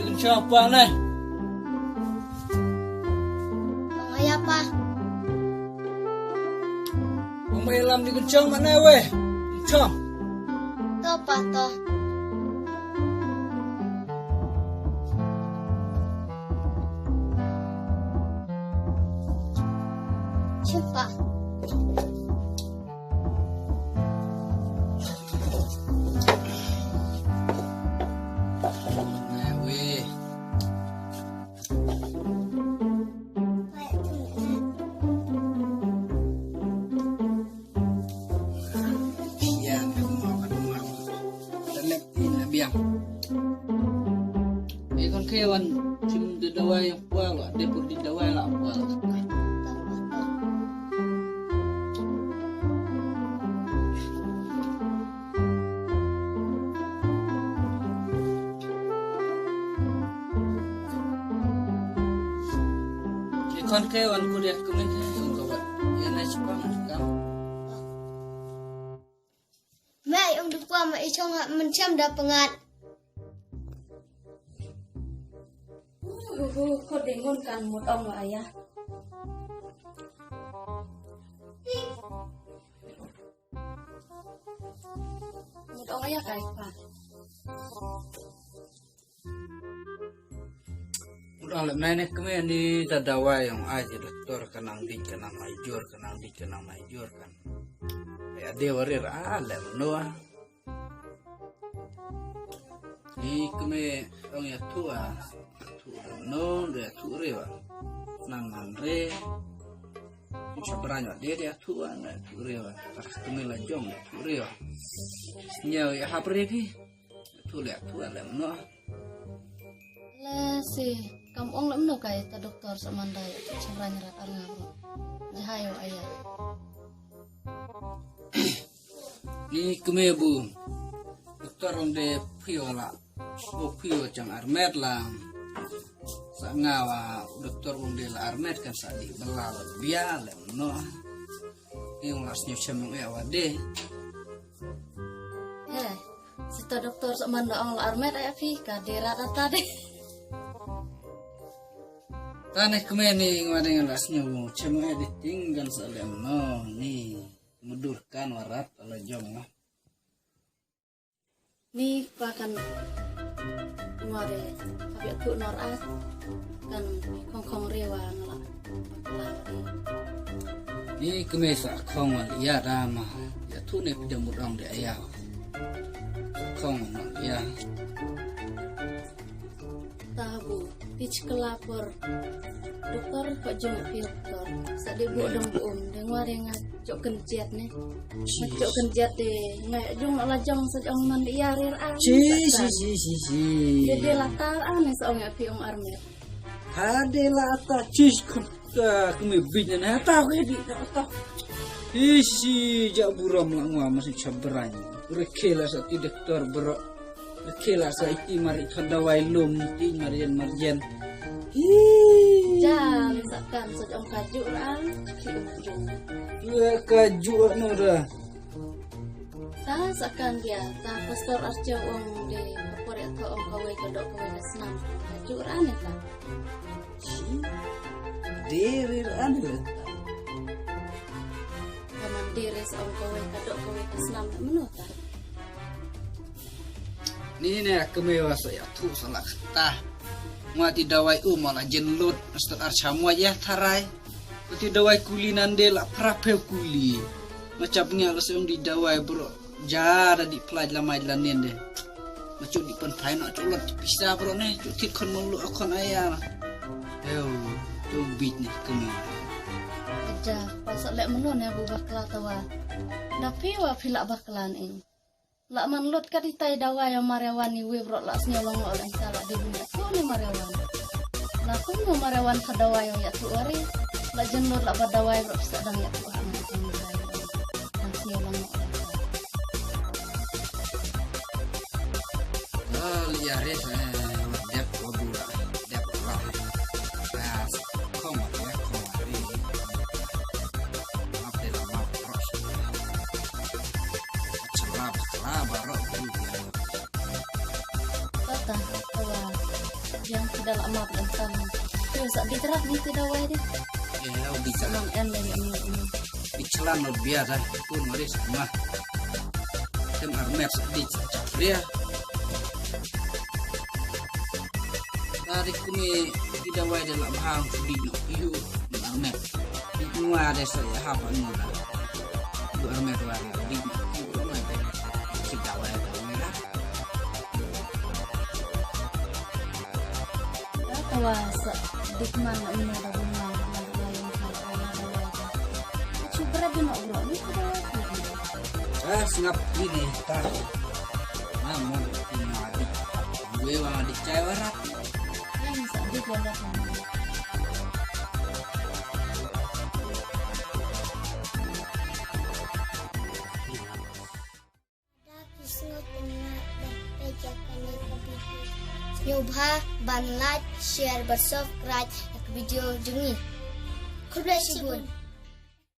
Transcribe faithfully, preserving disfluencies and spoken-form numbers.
Kynchong pa ne. Ong aya pa. Ong mai lam di kynchong ma ne we. Kynchong. To pa to. Chepa. Ïa, ka dum ma, ka dum ma. Da lep ti na biang. Ïa, khon khein wan shim da dawai ïa pua la, dei pur di dawai la pua la. Ïa, khon khein wan kuria kumne khein wan ka wat. Ïa, na shipang kam. Mei, ong dukwa ma i chong ha mynshem da pyngat. Uhu, ko dengon kan mut ong wa aya. Mut ong aya kai pa. Mut ong leh mei ne kmie ni ta dawai ong ai ti doktor ka nang dik ka nang mai jur ka nang dik ka nang mai jur kan. Ai ade warir a leh mno a. Ni kmie ong ïathuh a. Thuh mno de ïathuh re wa. Nang man re. Shabran wa de de ïathuh a na ïathuh re wa. Kmie la jong ïathuh re wa. Sñiaw ïa hap re phi. Ïathuh leh, ïathuh leh mno. Le si, kam ong leh mno kai ta doktor sa man dei, ïathuh Shabran rat ar nga bro. Jahai wa aya. Ni kmie bu. Doktor ong de phi wa la. O phi wa chang armet la. Sa nga wa doktor ong de la armet kan sa di bela la bia leh mno. Ni ong la sñiaw chem ong ïa wa de. He, sita doktor sa man da ong la armet ïa phi ka de rat ata de. Ta ne kmie ni ngwa de la sñiaw chem ong ïa de ting kan sa leh mno ni mudur kan wa rat la jong la. Ni pa kan ngwa re hap ïathuh nor a kan khong khong re wa nga la. Ni kmie sa khong wa ïa da ma ïathuh ne phi da mut ong de aya. Khong wa ïa. Tabu, tich kela por doktor pa jong phi doktor. Sa de bu dong bu um, de ngwa de nga jok kynjiat ne. Nga jok kynjiat de nga jong la jong sa jong man ïa rir a. Chi, chi, chi, chi, chi. De de la tar a ne sa ong ïa phi ong armet. Ha de la ta chi khun ka kmie bit ne ha ta ke di ta ta. Hi si ja burom la ngwa ma si Shabran. Rkhie la sa ti doktor bro. Rkhie la sa iti mar i thon dawai lum ti mar yen mar yen. Hi. Jan sa kan sa jong ka ju ra. Ki u ju. Ju ka ju no ra. Ta sa kan dia ta pastor Archie ong de por ya tho ong kawei ka dok kawei ka snam. Ka ju ra ne ta. Hi. De rir an le. Ka man de rir sa ong kawei ka dok kawei ka snam na mano ta. Ni ne kmie wa sa ïathuh sa la kata. Ngwa ti dawai um la jen lut stat ar chamwa ya tharai. Ti dawai kuli nan de la phra phew kuli. Ma chap ngia la sa ong di dawai bro. Ja da di plaj la mai la nen de. Ma chu di pynphai no chu lut pisa bro ne chu thit khon mulu khon aya. Ew, chu bit ne kmie. Ja, pa sa leh mano ne bu bakla ta wa. Da phi wa phi la bakla ne. La man lut ka di tai dawai ïa mar ïa wan ni we bro la sñiaw long lo leng sa la di bun ïathuh ne mar ïa wan. La kum ne mar ïa wan ka dawai ïa ïathuh wari. La jen lut la ba dawai bro sa dang ïathuh ha ngan kum dawai. Dang sñiaw long lo leng sa. Al ïa re sa dep wa bu la dep wa la. Sa khong wa dep khong wa ri. Ap de la ma bro. Tata, tawa. Yang kita lama belum tahu. Terus di terap di kita wai deh. Ya, di terap. Yang en lagi ini ini. Di celan lebih ada pun mari sama. Tem armet di cakria. Dari kumi kita wai dalam hang di no iu armet. Di nua desa ya hapa nua. Iu armet wai di no iu armet. Kita wai dalam ya. Tawa sa dikman na ina da bunga na bunga yung kal ala da wai da. Achu bra dino bro ni kada wai. Ah, sngap ini ta. Namun ini adi. Gue wang adi cai warat. Yang sa adi gua dah. Sngewbha ban like, share bad subscribe ïa ka video jong ngi. Khublei shibun.